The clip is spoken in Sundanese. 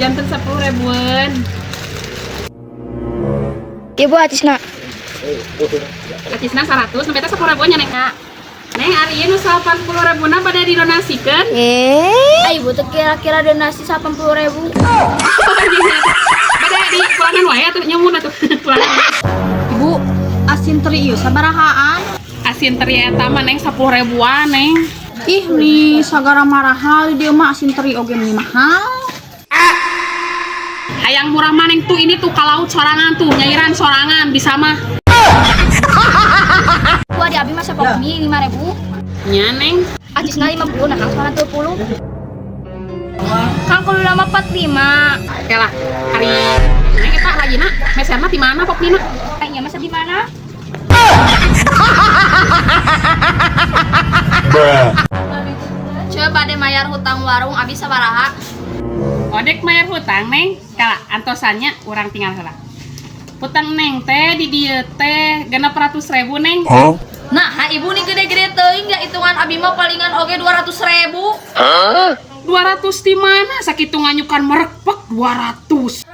Janten 10 ribuan. Ibu, acisna. Acisna 100, nu beta 10 ribuan nya, Neng. Neng, ari ieu nu 80 ribuna pada didonasikeun. Eh, ibu tuh kira-kira donasi 80 ribu. Pada di pulangan wae atuh, nyumun atuh pulangan. Ibu, asin teri ieu sabarahaan? Asin teri eta mah, Neng, 10 ribuan, Neng. Ih, nih sagara marahal di dieu mah, asin teri oge meni mahal. Hayang murah mah, Neng, tuh ini tuh ka laut sorangan tuh, nyairan sorangan bisa mah. Bu, di abi mah pop mie 5 ribu. Nya, Neng. Acisna 50, nah Kang 90. Kang kalau lama 45. Oke lah, ari Neng eta rajina meserna di mana pop mie? Iya, masa di mana? Bruh. Coba deh mayar hutang warung abi sabaraha? Odek mayar hutang, Neng, kala antosannya urang tinggal heula. Hutang Neng teh di dieu teh 600 ribu, Neng. Huh? Nah, ha, ibu nih gede-gede teuing ya, hitungan abi mah palingan oge 200 ribu. 200 di mana? Sakitu nganyukan merekpek 200.